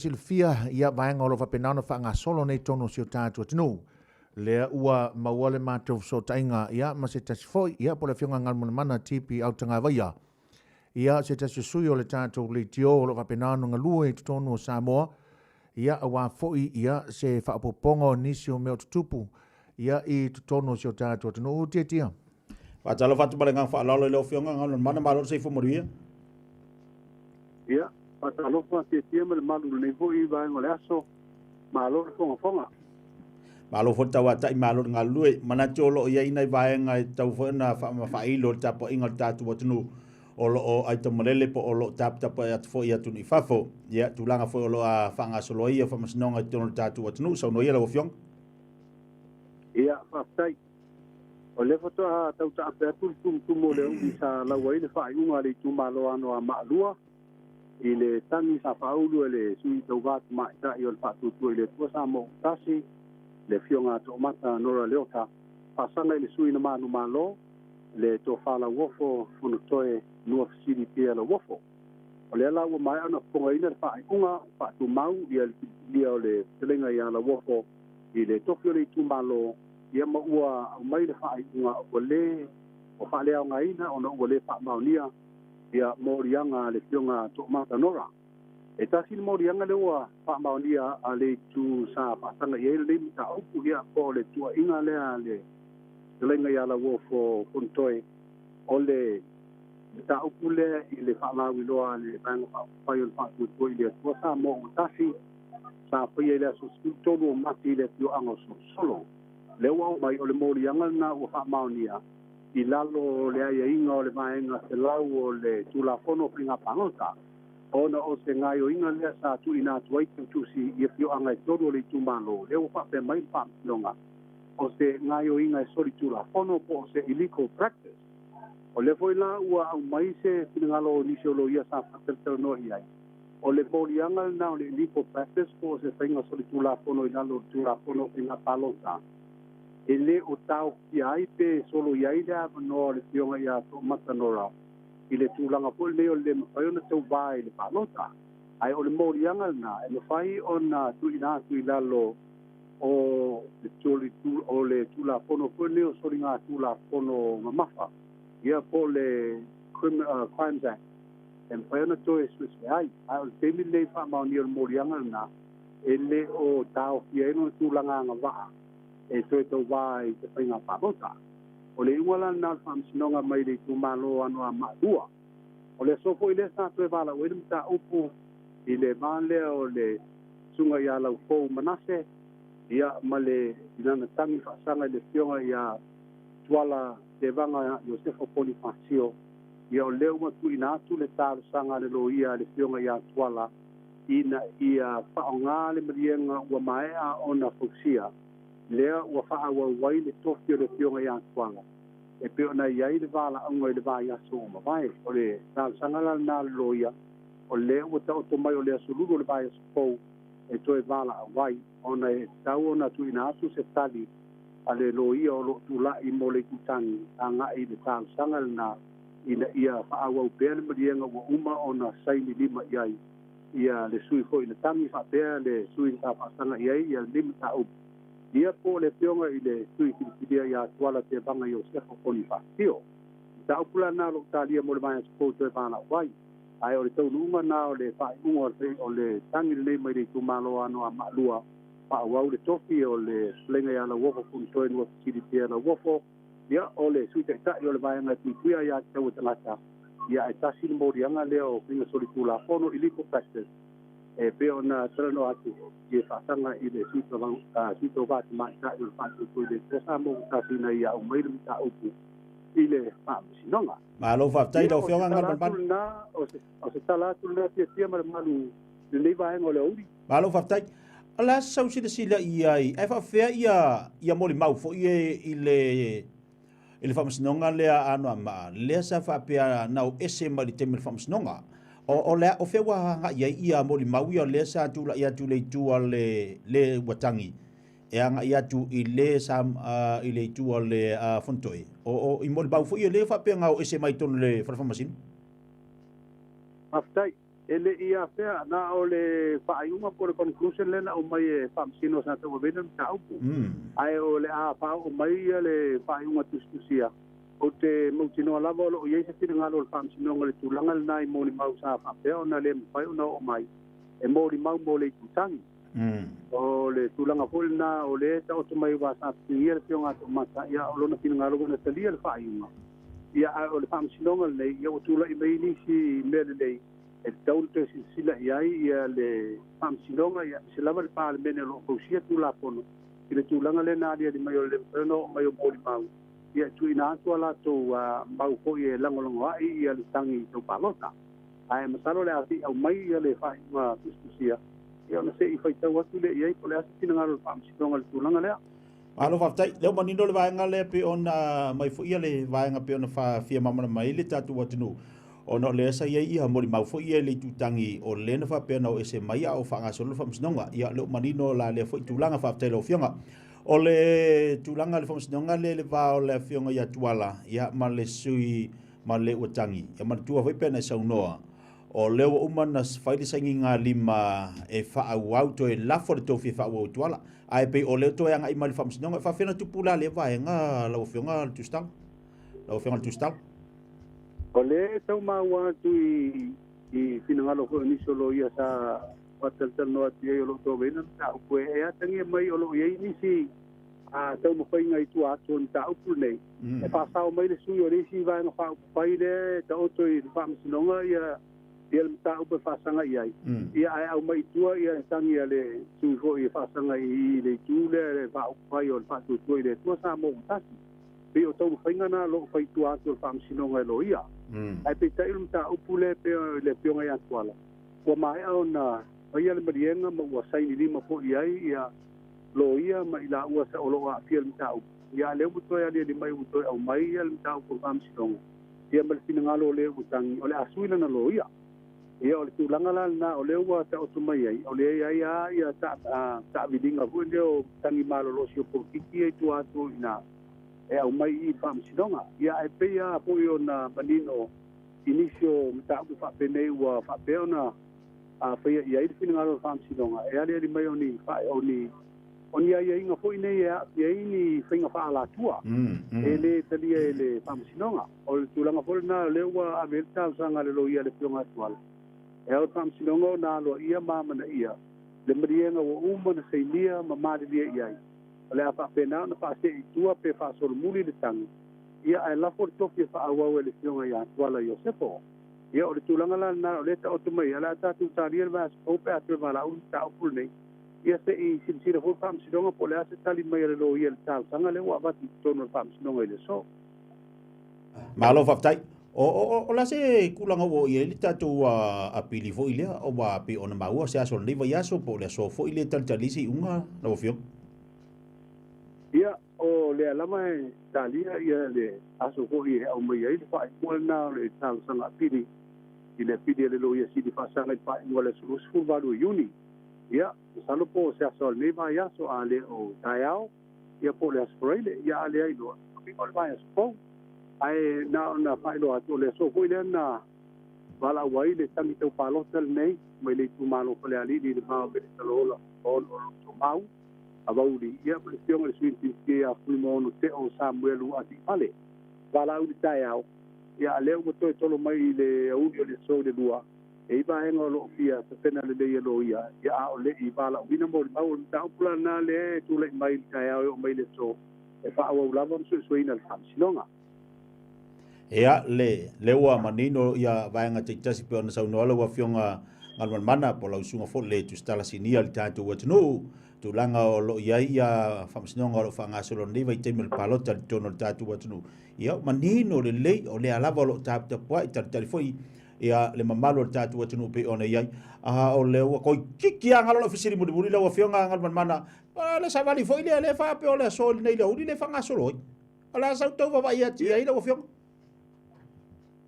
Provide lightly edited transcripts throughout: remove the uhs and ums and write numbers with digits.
Silafia ia vaega o lo o faapena ona faagasolo nei totonu o si o tatou atunuu. Lea ua maua le matou fesootaiga ia ma se tasi foi ia po o le Afioga ia Galumalemana TP Autagavaia, ia se tasi o sui o le tatou leitio o lo o faapena ona galue i totonu o Samoa ia aua foi ia se faaopoopoga o nisi o mea o tutupu ia i totonu o si o tatou atunuu. Tiatia. Faatalofa atu ma le agaga faaaloalo i lau Afioga Galumalemana, malo le soifua manuia. Ia, faatalofa Tiatia ma le malu i lenei foi vaega o le aso. Malo le fogafoga. Malo foi le tauatai, malo le galulue. Manatu o lo o i ai nai vaega e tatau foi ona faailo i le tapuaiga a le tatou atunuu o lo o aitaumalele po o lo o taputapuai atu foi i atunuu i fafo. Ia, tulaga foi o lo o faagasolo ai faamasinoga i totonu o le tatou atunuu. Saunoa ia lau Afioga. Ia, faafetai. O lea faatoa tau taape atu le tumutumu o le auli sa lau ai le faaiuga a le itumalo Anoamaa 2 i le tagi sa faaulu e le sui tauva tamaitai o le Faatuatua i le Atua Samoa ua Tasi, le Afioga a Toomata Nora Leota, faasaga i le sui na manumalo, le Tofa Lauofo Fonotoe Nuafesili Pierre Lauofo. O lea la ua maea ona fofogaina le faaiuga faatumau ia le filifilia o le fetalaiga ia Lauofo i le tofi o le itumalo, ia ma ua aumai le faaiuga ua le ua faaleaogaina ona ua le faamaonia ia moliaga a le Afioga Toomata Nora. E tasi le moliaga lea ua faamaonia a le itu sa faasaga i ai lenei mataupu, ia po o le tuuaiga lea a le fetalaiga ia Lauofo Fonotoe, o le mataupu lea i le faalauiloa a le Vaega Faaupufai o le Faatuatua i le Atua Samoa ua Tasi, sa faia i le aso 13 o Mati i le afioaga o Solosolo. Lea ua aumai o le moliaga lena ua faamaonia i lalo o le aiaiga o le Vaega 100 o le Tulafono o Faiga Palota, ona o se gaoioiga lea sa tuuina atu ai tautusi i afioaga e tolu o le itumalo. Lea ua faapea mai le Faamasinoga o se gaoioiga e solitulafono po o se illegal practice. O lea foi la ua aumai se finagalo o nisi o loia sa faatalatalanoa i ai, o le moliaga lena o le illegal practice po o se faiga solitulafono i lalo o le Tulafono o Faiga Palota, e le o taofia ai pe soloia ai le avanoa o le Afioga ia Toomata Nora i le tulaga foi lenei o le le mafai ona tauva i le palota. Ae o le moliaga lena e mafai ona tuuina atu i lalo o le Tulafono foi lenei o Soligatulafono Mamafa, ia po o le Crimes Act, e mafai ona toe suesue ai. Ae o le taimi lenei faamaonia o le moliaga lena, e le o taofia ai lona tulaga agavaa e toe tauva i se faiga palota. O le iuga la lena o le Faamasinoga mai le itumalo Anoamaa 2. O le aso foi lea sa toe valaau ai le mataupu i le va lea o le susuga ia Laufou Manase ia ma le i lana tagi faasaga i le afioga ia Tuala Tevaga Iosefa Ponifasio. Ia o lea ua tuuina atu le talosaga a le loia a le afioga ia Tuala ina ia faaaoga le maliega ua maea ona fausia, lea ua faaauau ai le tofi o le afioga ia Tuala e pei ona i ai le valaauga i le vaiaso ua mavae. O le talosaga la lena a le loia, o lea ua taoto mai o le aso lulu o le vaiaso fou e toe valaau ai, ona e tatau ona tuuina atu se tali a le loia o lo o tulai mo le itutagi agai i le talosaga lena ina ia faaauau pea le maliega ua uma ona saini lima i ai ia le sui foi na tagi faapea le sui sa faasaga i ai ia lenei mataupu, ia po o le afioga i le sui filifilia ia Tuala Tevaga Iosefa Ponifasio. Mataupu la lena o lo o talia mo le vaiaso fou toe valaau ai. Ae o le taunuuga lena o le faaiuga o le tagi lenei mai le itumalo Anoamaa 2, faaauau le tofi o le fetalaiga ia Lauofo Fonotoe Nuafesili Pierre Lauofo, ia o le Sui Taitai o le Vaega e Puipuia Aia Tatau a Tagata, ia ae tasi le moliaga lea o faiga solitulafono, illegal practice, e pei ona talanoa atu i e faasaga i le sui tauva tamaitai o le Faatuatua i le Atua Samoa ua tasi ina ia aumai le mataupu i le Faamasinoga. Malo faafetai i lau Afioga Galumalemana. O se tala atu lena Tiatia ma le malu i lenei vaega o le aoauli. Malo faafetai. O le a sau silasila i ai, ae faafefea ia ia molimau foi e i le i le faamasinoga lea a Anoamaa, lea sa faapea na o ese mai le taimi o le faamasinoga. O, o, le, o fea ua agai ai ia molimau ia lea sa tulai atu i le itu a le, le ua tagi e agai atu i le sa i le itu a le Fonotoe. O, o, i molimau foi ia lea faapea na o ese mai totonu o le fale faamasino. Faafetai. E le i afea, na o le faaiuga po o le conclusion lea na aumai e Faamasino sa tauaveina le mataupu. Ae o le a faaoo mai ia le faaiuga tusitusia, ou te mautinoa lava o lo o i ai se finagalo o le Faamasinoga i le tulaga lena i molimau sa faapea ona le mafai ona oo mai e molimau mo le itutagi. O le tulaga foi lena o lea e taoto mai aua sa fesiligia le Afioga a Toomata, ia o lona finagalo ua na talia le faaiuga. Ia ae o le Faamasinoga lenei, ia ua tulai mai nisi mea lelei e tatau ona toe silasila i ai ia le Faamasinoga, ia aemaise lava le Palemene o lo o fausia Tulafono i le tulaga lea na aliali mai o le le mafai ona oo mai o molimau, ia e tuuina atu a latou mau foi e lagolagoai ia le tagi tau palota. Ae masalo o le a se i aumai ia le faaiuga tusitusia, ia ona se i faitau atu lea i ai po o le a se finagalo o le Faamasinoga i le tulaga lea. Malo faafetai. Lea ua manino le vaega lea pei ona aumai foi le vaega pei ona fia malamalama ai le tatou atunuu ona o lea sa i ai ia molimau foi ia i le itutagi o lea na faapea na o ese mai a o faagasolo le faamasinoga. Ia lea ua manino la lea foi tulaga. Faafetai i lau Afioga. O le tulaga o le faamasinoga lea i le va o le Afioga ia Tuala ia ma le sui ma le ua tagi. Ia manatua foi pei ona e saunoa o lea ua uma ona fai le sainigalima e faaauau toe lafo le tofi e faaauau i Tuala. Ae pei o lea toe agai mai i le faamasinoga. E faafefea ona tupu la lea vaega lau Afioga le Tusitala? Lau Afioga le Tusitala? O lea e tau maua atu i finagalo foi o nisi o loia sa faatalatalanoa atu i ai o lo o toaveina le mataupu e atagia mai o lo o i ai nisi taumafaiga i tua atu o le mataupu lenei e faasao mai le sui o le isi vaega faaupufai lea e taoto i le faamasinoga ia le mataupu e faasaga i ai, ia ae aumai i tua ia e tagi a le sui foi e faasaga i le itu lea le faaupufai o le faatuatua i le Atua Samoa ua tasi. Pei o taumafaiga na o lo o fai i tua atu o le faamasinoga e loia. Ae peitai o le mataupu lea pei o le Afioga ia Tuala, ua maea ona faia le maliega ma ua saini lima foi i ai ia loia ma i laua sa o lo o aafia i le mataupu. Ia a lea ua toe aliali mai ua toe aumai ia le mataupu o le faamasinoga, ia ma le finagalo o le ua tagi o le a sui lana loia. Ia o le tulaga la lena o lea ua taoto mai ai, o lea e i ai lava ia taaviliga foi lea o tagi malolosi o polokiki ia i tua atu o i ina e aumai i i le faamasinoga. Ia ae pei lava foi ona manino i nisi o mataupu faapenei ua faapea ona faia i ai le finagalo o le Faamasinoga e aliali mai o ni o ni o ni aiaiga foi nei e aafia ai ni faiga faaalatua e le talia e le Faamasinoga. O le tulaga foi lena o lea ua ave ai le talosaga a le loia a le Afioga a Tuala e ao i le Faamasinoga ona aloaia ma amanaia le maliega ua uma ona sainia ma malilie i ai o le a faapena ona faasee i tua pe faasolomuli le tagi ia ae lafo le tofi e faaauau e le Afioga ia Tuala Iosefo. Ia, o le tulaga la lena o lea e taoto mai ai, o le a tatou talia le vaiaso fou pe a toe valaau le mataupu lenei. Ia se i silasila foi le Faamasinoga po o le a se tali mai a le loia i le talosaga lea ua avatu i totonu o le Faamasinoga i le aso. Malo faafetai. O, o, o le a se tulaga ua oo i ai le tatou apili foi lea, aua pei ona maua se aso o lenei vaiaso po o le aso foi lea e talitali ai se iuga lau Afioga? Ia, O lea lava e talia ia le aso foi e aumai ai le faaiuga lena o le talosaga apili i le apili a le Loia Sili faasaga i le faaiuga o le aso 28 o Iuni. Ia, masalo po o se aso o lenei vaiaso, a le o taeao, ia po o le aso Faraile, ia a lea iloa, o le vaiaso fou. Ae na ona faailoa atu, o le aso foi lea na valaau ai le tagi tau palota lenei mai le itumalo o Falealili i le va o Meletaloola ma Oloolomau. Avauli, ia ma le Afioga i le Sui Mpimpie ia Fuimaono Teo Samuelu Atiifale. Valaau i le taeao, ia a lea ua toe tolo mai i le auli o le aso i le lua, e i vaega o lo o fia tapena lelei e loia, ia a o le i valaauina molimau. O le mataupu la lena lea e tulai mai i le taeao e oo mai i le aso, e faaauau lava ona suesueina e le Faamasinoga. Ea, le, lea ua manino ia vaega taitasi pei ona saunoa lau Afioga Galumalemana po o lau Susuga foi le Tusitala Sinia i le tatou atunuu, tulaga o lo o i ai ia faamasinoga o lo o faagasolo nei vaitaimi o le palota i totonu o le tatou atunuu. Ia, manino lelei, o lea lava o lo o taputapuai, talitali foi ia le mamalu o le tatou atunuu pei ona i ai. A o lea ua toeitiiti lava galo lau fesili mulimuli lau Afioga Galumalemana, o le savali foi lea, lea faapea o le aso lenei i le aoauli lea e faagasolo ai. O le a sau tau vaavaai atu i ai lau Afioga?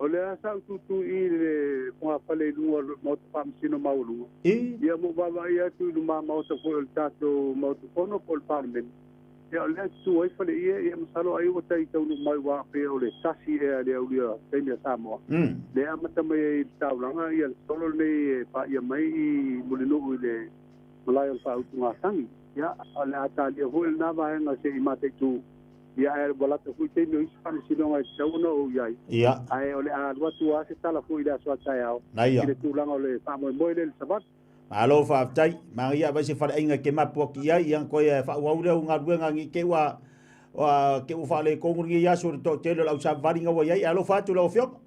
O le a sa ou tutu i le fogafale i luga o le Maota Faamasino Maualuga. Ia ma ou vaavaai atu i luma maota foi o le tatou Maota Fono po o le Palemene. Ia o lea e tutu ai Faleie, ia masalo ai ua tai taunuu mai aua pei o le tasi ea i le aulia taimi a Samoa, lea e amata mai ai i le taulaga ia le solo lenei e paia mai i Mulinuu i le malae o le faautugatagi. Ia o le a talia foi lena vaega se i mataitu, ia ae ua lata foi taimi o isi faamasinoga e tatau ona ou i ai, ae o le a alu atu lava se tala foi i le aso a taeao i le tulaga o le faamoemoe lea i le savali. Malo faafetai. Manaia avai se faleaiga e te mapu atu i ai, ia toe faaauau lea au galuega ne i te i ua te i ua faaletonu lenei aso i le toatele o le au savavali na ua i ai. Alofa atu i lau Afioga.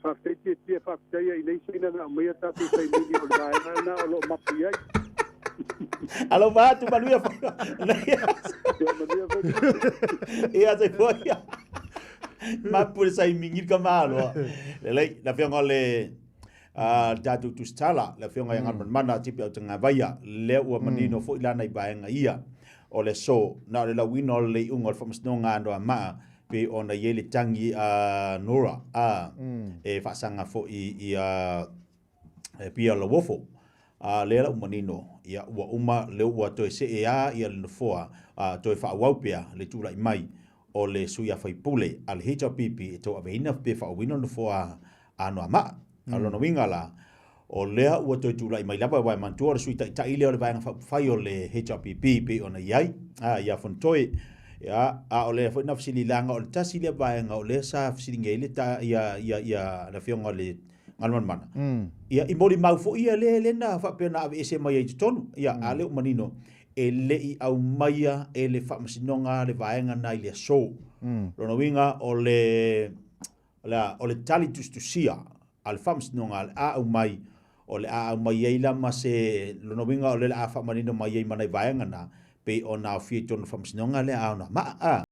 Faafetai Tietie, faafetai i nei Saina na aumaia tatou saimini o le vaega lena o lo o mapu i ai. Alofa atu, manuia faiva. Ia manuia foi Tietie. Ia soifua ia. Mapu le saimini le tamaloa. Lelei, le Afioga o le le tatou tusitala, le Afioga ia Galumalemana Tipi Autagavaia, lea ua manino foi lana i vaega ia o le aso, na o le lauina o le iuga o le Faamasinoga Anoamaa pei ona i ai le tagi a Nora a e faasaga foi ia e Pia Lauofo. A lea la ua manino, ia ua uma lea ua toe see a ia le nofoa a toe faaauau pea le tulai mai o le sui a faipule a le HRPP e tauaveina pe faaauauina le nofoa Anoamaa. A o lona uiga la, o lea ua toe tulai mai lava, aua e manatua o le Sui Taitai lea o le Vaega Faaupufai o le HRPP pei ona i ai, a, ia Fonotoe. Ia, a o lea foi na fesili leaga o le tasi lea vaega o lea sa fesiligia ai le ta, ia, ia, ia, le Afioga i le Galumalemana. Ia, i molimau foi ia lea, lea na faapea na aveese mai ai i totonu. Ia, a lea ua manino, e le i aumaia e le Faamasinoga le vaega na i le aso. Lona uiga, o le, O le a? O le tali tusitusia a le Faamasinoga o le a aumai, o le a aumai ai la ma se lona uiga o lea o le a faamanino mai ai ma nai vaega na, pei ona aofia i totonu o le Faamasinoga lea a ona maa.